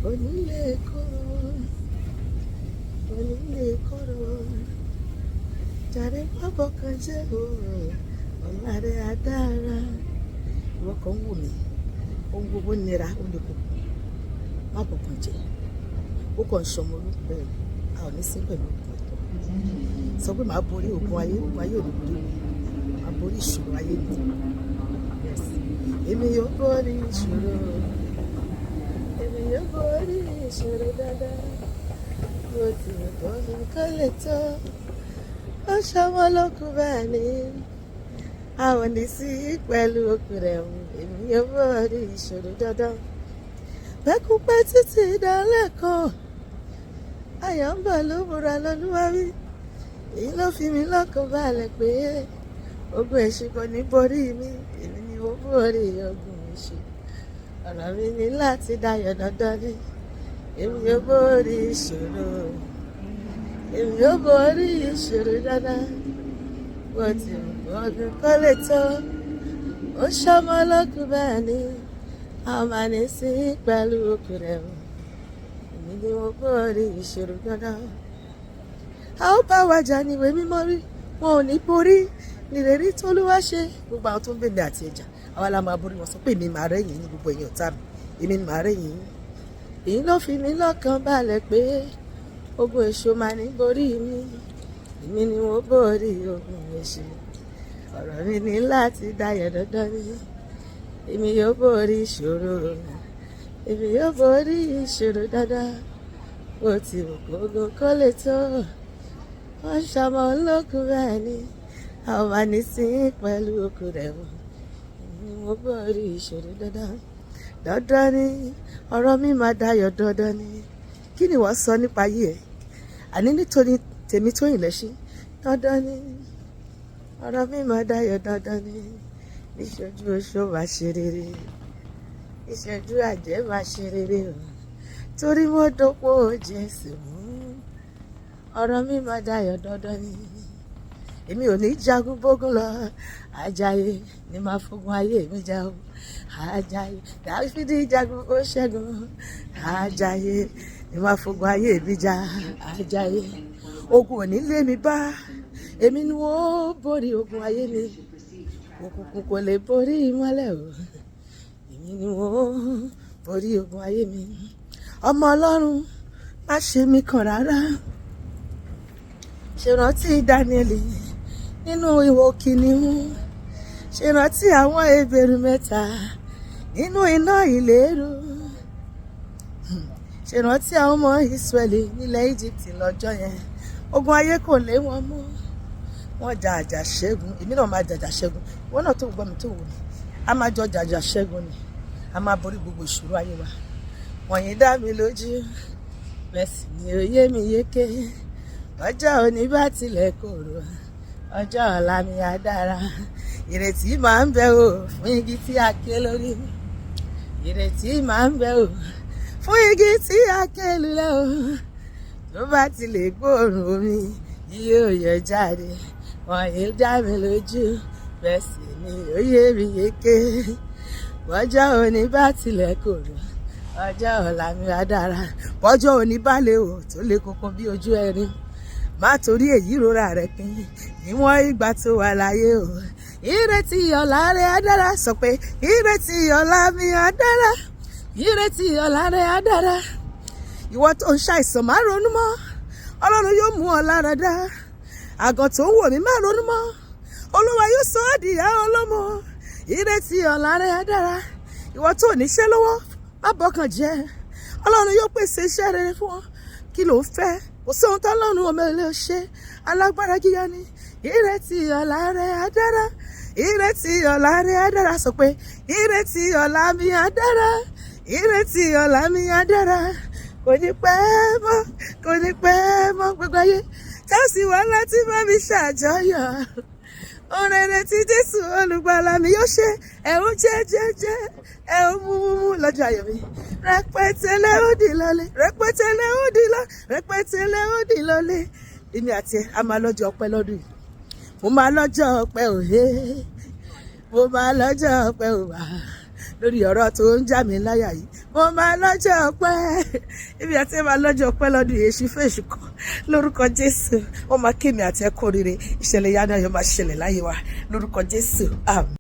Onílé kóró, onílé kóró, jàre má bọkàn jẹ́ o, ọ̀la rẹ̀ á dára. Ìwọ kan ń wò mí, ohun gbogbo nira, ó lè koko. Má bọkàn jẹ́. Ó kàn ń ṣọmọ olókùn bẹ́ẹ̀ ni, a ò ní sí pẹ̀lú òkú ẹ̀tọ́. Sọ pé màá borí ogun ayé ò ní borí mi. Màá borí ìṣòro ayé mi. Yes. Èmi yóò borí ìṣòro. Èmi yóò borí ìṣòro dáadáa. Bó ti wù kó kó lè tó. Ó ṣọmọ olókùn bẹ́ẹ̀ ni. A ò ní sí pẹ̀lú òkú rẹ̀ o. Èmi yóò borí ìṣòro dandan. Bẹ́kún pẹ́ títí dalẹ́ kan. Ayọ̀ ń bọ̀ lówùrọ̀ lọ́lúwa wí. Èyí ló fi mí lọ́kàn balẹ̀ pé ogun èṣù kò ní borí mi. Èmi ni mo borí ogun èṣù. Ọ̀rọ̀ mi ní láti dayọ̀ dandan ni. Èmi yóò borí ìṣòro. Èmi yóò borí ìṣòro dandan. Bó ti wù kó ogun kó lè tó. Ó ṣọmọ olókùn bẹ́ẹ̀ ni. A ò máa ní sí pẹ̀lú òkú rẹ̀ o. Èmi ni mo borí ìṣòro dandan. A ó bá wa jà ní ìwé mímọ́ rí. Wọn ò ní borí. Ìlérí t'Olúwa ṣe. Gbogbo àwọn tó ń bèmí àti ẹja. Àwa la máa borí wọn, sọ pé èmi máa rẹ́yìn ní gbogbo ẹ̀yin ọ̀tá mi. Èmi máa rẹ́yìn yín. Èyí ló fi mí lọ́kàn balẹ̀ pé ogun èṣù máa ní borí mi. Èmi ni mo borí ogun èṣù. Ọ̀rọ̀ mi ní láti dayọ̀ dandan ni. Èmi yóò borí ìṣòro. Èmi yóò borí ìṣòro dandan. Bó ti wù kó ogun kó lè tó. Wọ́n ṣọmọ olókùn bẹ́ẹ̀ ni. A ò máa ní sí pẹ̀lú òkú rẹ̀ o. Èmi ni mo borí ìṣòro dandan. Dandan ni ọ̀rọ̀ mi máa dayọ̀ dandan ni. Kí ni ìwọ sọ nípa ayé ẹ? Àní nítorí tèmi Tóyìn Lẹ́ṣin. Dandan ni ọ̀rọ̀ mi máa dayọ̀ dandan ni. Níṣojú oṣó máa ṣe rere. Níṣojú àjẹ́ máa ṣe rere o. Torí mo dọ́pọ̀ Jésù mú. Ọ̀rọ̀ mi máa dayọ̀ dandan ni. Èmi ò ní jagun bógun lọ. Àjàyè ni máa fogun ayé mi jà o. Àjàyè, Dáfídì jagun ó ṣẹ́gun. Àjàyè ni máa fogun ayé mi jà. Àjàyè, ogun ò ní lé mi bá. Èmi ni wọ́n borí ogun ayé mi. Òkùnkùn kò lè borí ìmọ́lẹ̀ o. Èmi ni wọ́n borí ogun ayé mi. Ọmọ Ọlọ́run, má ṣe mí kàn rárá. Ṣèrántí Dáníẹ́lì nínú ihò kìnìún. Ṣèrántí àwọn Hébérù mẹ́ta nínú iná ìléru. Ṣèrántí àwọn ọmọ Ísírẹ́lì nílẹ̀ Íjíbítì lọ́jọ́ yẹn. Ogun ayé kò lé wọn mú. Wọ́n jà àjà ṣẹ́gun. Èmi náà máa jàjà ṣẹ́gun. Ìwọ náà tó gbọ́ mi tó wò mí. A máa jọ jàjà ṣẹ́gun ni. A máa borí gbogbo ìṣòro ayé wa. Wọ̀nyí dá mi lójú. Bẹ́ẹ̀ sì ni ó yé mi yéké. Ọjọ́ òní bá tilẹ̀ korò. Ọjọ́ ọ̀la mi á dára. Ìrètí máa ń bẹ o fún igi tí a ké lórí. Ìrètí máa ń bẹ o fún igi tí a ké lulẹ̀ o. Tó bá ti lè gbóòórùn omi, yóò yọ jáde. Wọ̀nyí dá mi lójú. Bẹ́ẹ̀ sì ni ó yé mi yéké. Ọjọ́ òní bá tilẹ̀ korò. Ọjọ́ ọ̀la mi á dára. Ọjọ́ òní bá lè o tó lè koko bí ojú ẹni. Má torí èyí rora rẹ̀ pín. Níwọ̀n ìgbà tó wà láyé o. Ìrètí ọ̀la rẹ̀ á dára. Sọ pé ìrètí ọ̀la mi á dára. Ìrètí ọ̀la rẹ̀ á dára. Ìwọ tó ń ṣàìsàn má ronú mọ́. Ọlọ́run yóò mú ọ lára dá. Àgàn tó ń wò mí má ronú mọ́. Olúwa yóò sọ ọ́ di ìyá ọlọ́mọ. Ìrètí ọ̀la rẹ̀ á dára. Ìwọ tó níṣẹ́ lọ́wọ́ má bọkàn jẹ́. Ọlọ́run yóò pèsè iṣẹ́ rere fún ọ. Kí ló ń fẹ́? Kò sí ohun tọ́lọ́run ọmọ ilé ṣe. Alágbára gíga ni. Ìrètí ọ̀la rẹ̀ á dára. Ìrètí ọ̀la rẹ̀ á dára. Sọ pé ìrètí ọ̀la mi á dára. Ìrètí ọ̀la mi á dára. Kò ní pẹ́ mọ́, kò ní pẹ́ mọ́ gbogbo ayé. Tẹ́sí wá láti bá mi ṣàjọyọ̀. Ohun rere tí Jésù olùgbàlà mi yóò ṣe. Ẹ ó jẹ́ jẹ́ jẹ́, ẹ ó mú mú mú lọ́jọ́ ayọ̀ mi. Rẹpẹtẹ lẹ́ ó dì lọlé, rẹpẹtẹ lẹ́ ó dì lọ, rẹpẹtẹ lẹ́ ó dì lọlé. Èmi àti ẹ, a máa lọ́jọ́ ọpẹ́ lọ́dún yìí. Mo máa lọ́jọ́ ọpẹ́ òye. Mo máa lọ́jọ́ ọpẹ́ òwà. Lórí ọ̀rọ̀ tó ń já mi láyà yìí, mo máa lọ́jọ́ ọpẹ́. Ibi àti máa lọ́jọ́ ọpẹ́ lọ́dún yìí, èṣù fèṣù kan lórúkọ Jésù. Wọ́n máa kémi àti ẹ̀kọ́ rere. Ìṣẹ̀lẹ̀ ìyanu ayọ̀ máa ṣẹlẹ̀ láyé wa lórúkọ Jésù. Àmín.